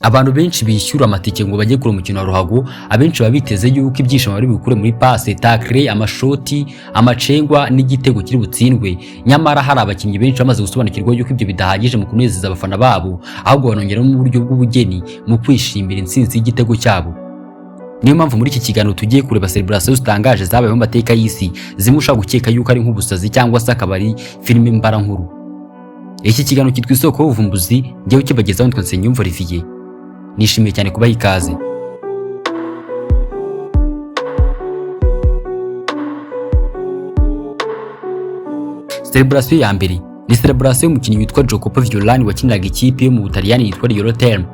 Abantu benshi bishyura amatike ngo bajye kureba umukino wa ruhago, abenshi baba biteze yuko ibyishimo bari bukure muri passe, tackle, amashoti, amacengwa n'igitego kiri butsindwe. Nyamara hari abakinnyi benshi bamaze gusobanukirwa yuko ibyo bidahagije mu kunezeza abafana babo, ahubwo banongeramo uburyo bw'ubugeni mu kwishimira intsinzi y'igitego cyabo. Niyo mpamvu muri iki kiganiro tugiye kureba celebration zitangaje zabayeho mu mateka y'isi, zimwe ushobora gukeka yuko ari nk'ubusazi cyangwa se akaba ari filime mbarankuru. Iki kiganiro cyitwa Isoko y'Ubuvumbuzi, njyewe ukibagezaho nitwa Nsengiyumva Olivier. Nishimiye cyane kubaha ikaze. Celebration ya mbere ni celebration y'umukinnyi witwa Jacopo Violani wakiniraga ikipe yo mu Butaliyani yitwa Real Terme.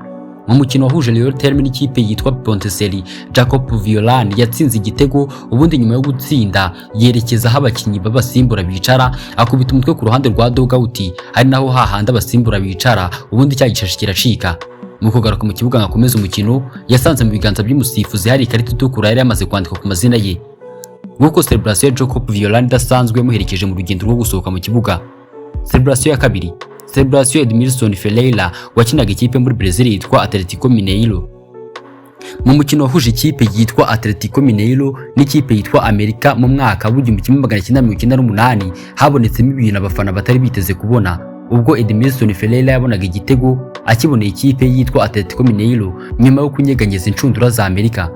Mu mukino wahuje Real Terme n'ikipe yitwa Ponticelli, Jacopo Violani yatsinze igitego, ubundi nyuma yo gutsinda yerekeza aho abakinnyi b'abasimbura bicara, akubita umutwe ku ruhande rwa dugout, ari naho hahandi abasimbura bicara, ubundi cya gishashi kiracika. Mu kugaruka mu kibuga ngo akomeze umukino, yasanze mu biganza by'umusifuzi hari ikarita itukura yari yamaze kwandikwa ku mazina ye. Nk'uko celebration ya Jacopo Violani idasanzwe yamuherekeje mu rugendo rwo gusohoka mu kibuga. Celebration ya kabiri, celebration ya Edmilson Ferreira wakinaga ikipe muri Brazil yitwa Atletico Mineiro. Mu mukino wahuje ikipe yitwa Atletico Mineiro n'ikipe yitwa America mu mwaka w'1998, habonetsemo ibintu abafana batari biteze kubona, ubwo Edmilson Ferreira yabonaga igitego akiboneye ikipe yitwa Atletico Mineiro nyuma yo kunyeganyeza inshundura za Amerika.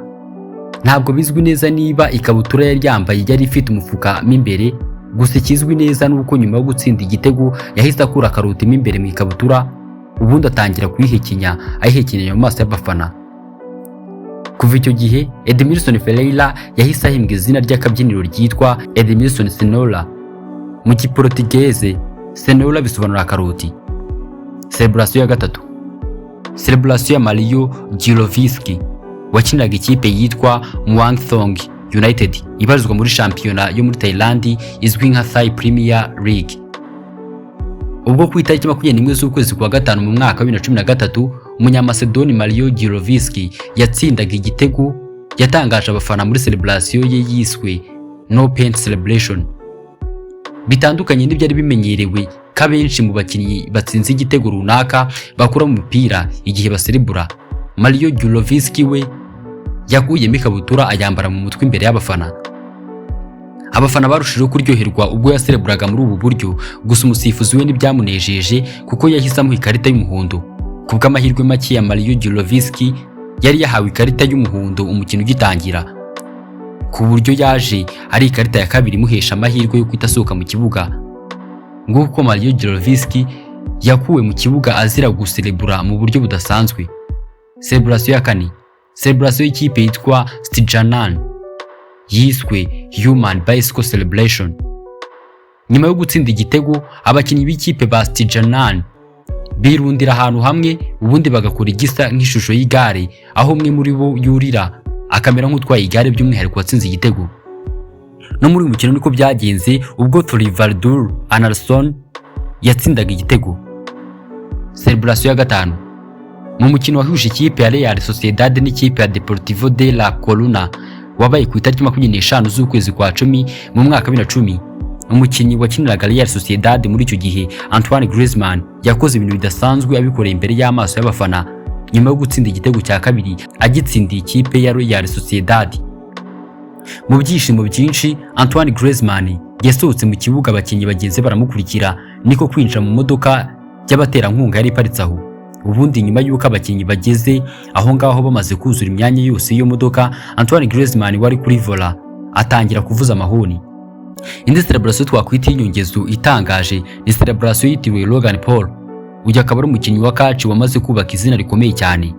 Ntabwo bizwi neza niba ikabutura yari yambaye yari ifite umufuka mo imbere, gusa ikizwi neza ni uko nyuma yo gutsinda igitego yahise akura karoti mo imbere mu ikabutura, ubundi atangira kuyihekenya, ayihekenyera mu maso y'abafana. Kuva icyo gihe Edmilson Ferreira yahise ahimbwa izina ry'akabyiniro ryitwa Edmilson Cenoura. Mu Giportigeze Cenoura bisobanura karoti. Celebration ya gatatu, celebration ya Mario Giroviski wakiniraga ikipe yitwa Muangthong United ibarizwa muri shampiyona yo muri Thailand izwi nka Thai Premier League. Ubwo ku itariki 21 z'ukwezi kwa gatanu mu mwaka wa 2013, umunyamasedoni Mario Giroviski yatsindaga igitego, yatangaje abafana muri celebration ye yiswe No Paint Celebration. Bitandukanye n'ibyari bimenyerewe ko abenshi mu bakinnyi batsinze igitego runaka bakura mu mupira igihe baserebura, Mario Giroviski we yakuyemo ikabutura ayambara mu mutwe imbere y'abafana. Abafana barushijeho kuryoherwa ubwo yasereburaga muri ubu buryo, gusa umusifuzi we ntibyamunejeje kuko yahise amuha ikarita y'umuhondo. Ku bw'amahirwe make ya Mario Giroviski, yari yahawe ikarita y'umuhondo umukino ugitangira, ku buryo yaje ari ikarita ya kabiri imuhesha amahirwe yo guhita asohoka mu kibuga. Nguko Mario Giroviski yakuwe mu kibuga azira guserebura mu buryo budasanzwe. Celebration ya kane, celebration y'ikipe yitwa Stjarnan yiswe Human Bicycle Celebration. Nyuma yo gutsinda igitego, abakinnyi b'ikipe ba Stjarnan birundira ahantu hamwe, ubundi bagakora igisa nk'ishusho y'igare, aho umwe muri bo yurira akamera nk'utwaye igare, by'umwihariko watsinze igitego. No muri uyu mukino niko byagenze ubwo Thorvaldur Arnason yatsindaga igitego. Celebration ya gatanu, mu mukino wahuje ikipe ya Real Sociedad n'ikipe ya Deportivo de la Coruna wabaye ku itariki 25 z'ukwezi kwa 10 mu mwaka wa 2010, umukinnyi wakiniraga Real Sociedad muri icyo gihe Antoine Griezmann yakoze ibintu bidasanzwe abikoreye imbere y'amaso y'abafana nyuma yo gutsinda igitego cya kabiri agitsindiye ikipe ya Real Sociedad. Mu byishimo byinshi, Antoine Griezmann yasohotse mu kibuga, abakinnyi bagenzi baramukurikira, niko kwinjira mu modoka y'abaterankunga yari iparitse aho. Ubundi nyuma y'uko abakinnyi bageze aho ngaho bamaze kuzura imyanya yose y'iyo modoka, Antoine Griezmann wari kuri volant atangira kuvuza amahoni. Indi celebration twakwita y'inyongezo itangaje ni celebration yitiriwe Logan Paul. Uyu akaba ari umukinnyi wa catch wamaze kubaka izina rikomeye cyane.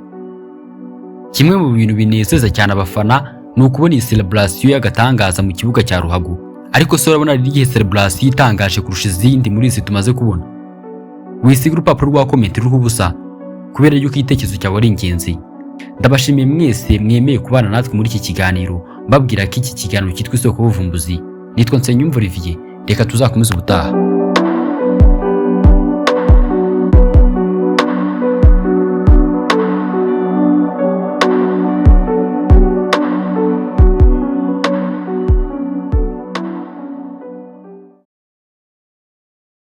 Kimwe mu bintu binezeza cyane abafana ni ukubona iyi celebration y'agatangaza mu kibuga cya ruhago. Ariko se urabona ari iyihe celebration itangaje kurusha izindi muri izi tumaze kubona? Wisiga urupapuro rwa comment ruriho ubusa, kubera yuko igitekerezo cyawe ari ingenzi. Ndabashimiye mwese mwemeye kubana natwe muri iki kiganiro, mbabwira ko iki kiganiro cyitwa Isoko y'Ubuvumbuzi. Nitwa Nsengiyumva Olivier, reka tuzakomeze ubutaha.